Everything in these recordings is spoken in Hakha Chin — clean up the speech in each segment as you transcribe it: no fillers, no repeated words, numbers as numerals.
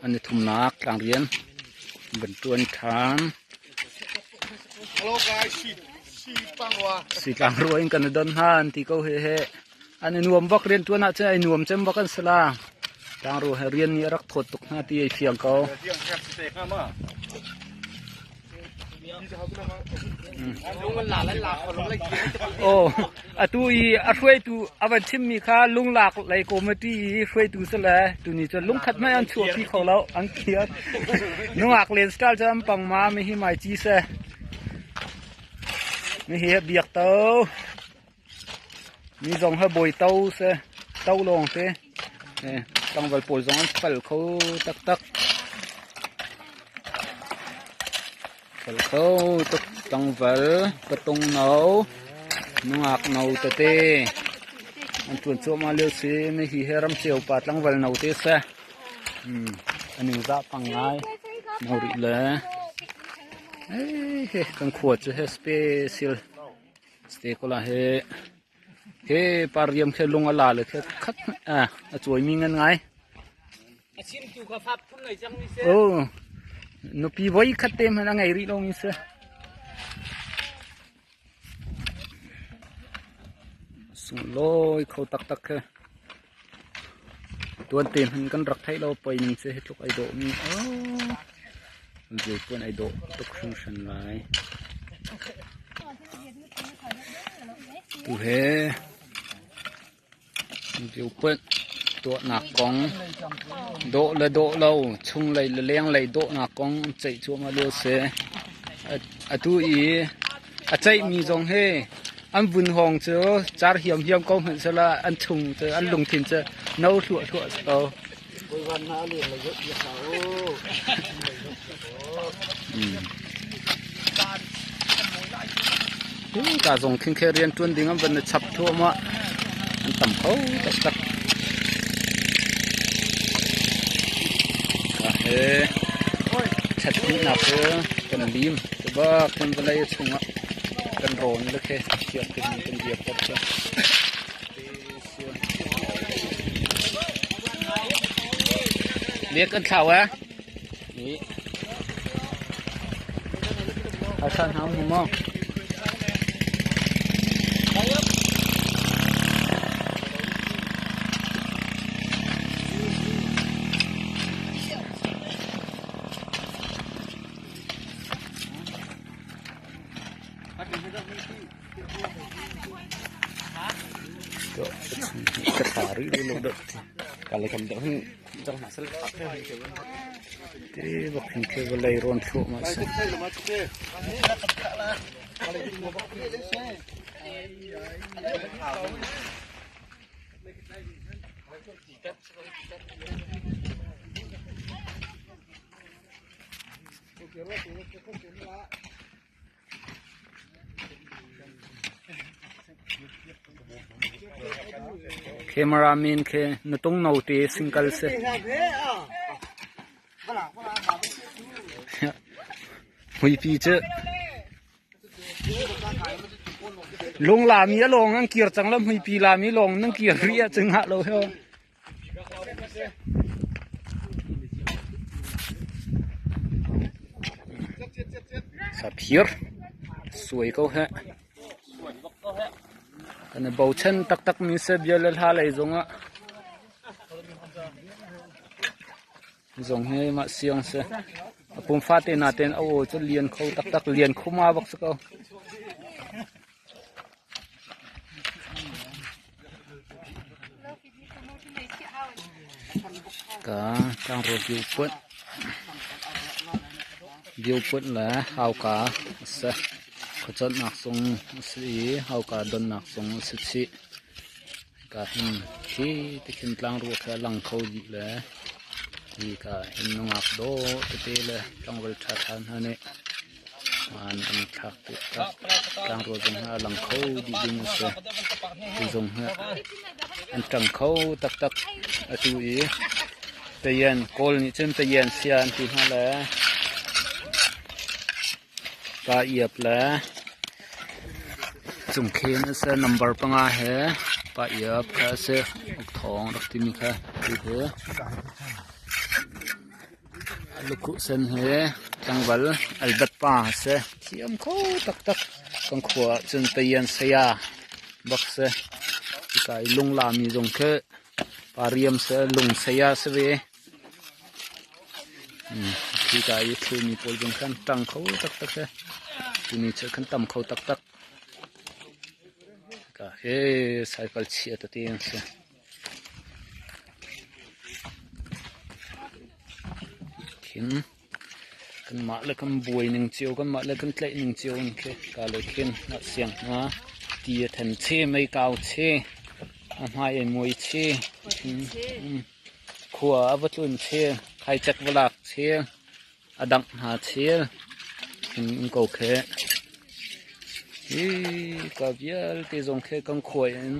An i thumnak tlangrian van ṭuan ṭhan. Si tlangrua in kan i don hna an ti ko hehe. An i nuam bak rianṭuan ahcun ai nuam cem bak an si la. Tlangrua he rian nih a rak thawt tuk hna ti ai fiang ko. Aw, atu i a hruaitu a van chimmi kha lunglak lei committee i hruaitu si le tuni cu lungkhat hmanh an chuahpi kho lo an phiat. Nungak len style cu an pang ma mi hi mai ci se. Mi hi biak to. Mi zong ha bawi to se. To lawng te. Eh, tlangval pawl zong an fal kho taktak. Fal kho tuk tlangval patung no nungak no tete an ṭuan cuahmah lio si mi hi he ramceu pa tlangval no te se. Um an in zah pang ngai no rih le. He kan khua cu he special ste ko la he He pariam khi lung a la le khi khat a cuaimi ngan ngai. A chimtu kha fap thum nei cang mi si. Oh, nupi voi khat te hmanh a ngei rih lo mi si. Sunglawi kho taktak khi. Tuan te hmanh kan rak theih lo poi ning cu hi tluk ai dawh mi. Oh, zei puan ai dawh tuk hringhran lai. Tu he viewpoint tuahnak kong dawh le dawh lo chunglei le lenglei dawhnak kong an ceih cuahmah lio si. Atu i a ceihmi zong hi an vunhawng cu car hiamhiam ko hmanh sehla an chung cu an lungthin cu no hluahhluah a si ko. Ka zong khin khe rian ṭuan ding an van i chap thluahmah. An tam kho taktak. Ka he ṭhat hmuhnak cu kan lim. Tubak kan vawlei chungah kan rawn le khe thiang tein kan dir ter. Biak kan thlau eh. A san hau mu maw? Vawlei rawn thluahmah a si. Cameraman khi na tung no te single si. Muipi cu lungla mi a lawng an kir cang lo muipi la mi lawng nan kir rih ah cun ngah lo heo. Saphir suai ko heh. Kan i bochan taktak mi si bia le hla lei zongah. Zong hi mah siang si. A pum fate natein a aw cu lian kho taktak lian khuma bak si ko. Ka tlangrual viewpoint le hauka a si. Khuaconhnak zong a si i hauka donnak zong a si chih. Hika hin khi tikhin tlangrual khi a lang kho dih le hika hin nungak dawh tete le tlangval ṭhaṭha hna nih An an thlak tikah tlangrual zong hi a lang kho dih ding a si. Tu zong hi an ṭang kho taktak. Atu i Tayan Kawl nih cun Tayan sia an ti hna le pa iap le cungkhen a si. Number panga he pa iap kha a si. Uk thawng rak ti. timi kha tu hi lukhuh sen he tlangval Albert pa a si. Thiam kho taktak. Kan khua ah cun Tayan saya bak si. Hika i lunglami zong khi pa riam si, lung saya si ve. Hika i thlumi pawl zong khan ṭang kho taktak si. Tuni cu khan tam kho taktak. Hika hi cycle chia tete an si. Khin kanmah le kan buai ning cio, kanmah le kan tlaih ning cio in khi ka le khin a siang hna. Ti a then che, mei kau che, a hmai ai muai che. Khua a va tlun chel, khaicek va lak chel, a dangh hna chel, in ko khi. Hi ka vialte zong khi kan khua in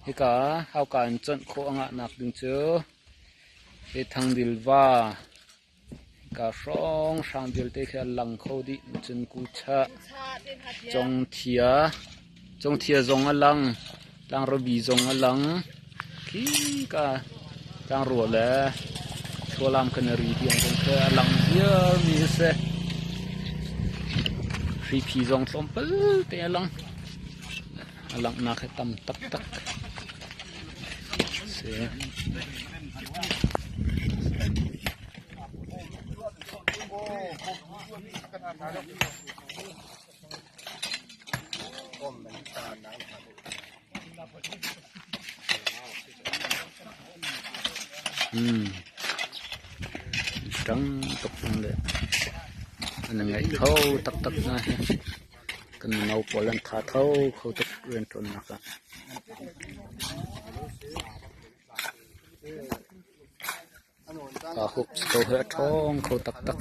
hika hauka in chawnh khawh a ngahnak ding cu hi Thangdil va ka hrawnghrang vialte khi a lang kho dih. Cun Kuchah, Congthia, Congthia zong a lang, Tlangrabi zong a lang. Khika tlangrua le Thualam Canary tiang zong khi a lang viarmi a si. Hriphi zong tlawmpal te a lang. A langhnak hi tam taktak si. Ṭang tuk ṭung le an i ngaih kho taktak hna hi. Kan mino pawl an tha tho kho tuk rianṭuannak ah. Aa hup ko hi a ṭhawng kho taktak.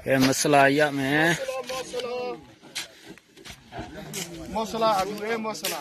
He masala ya me. Masala adu e masala.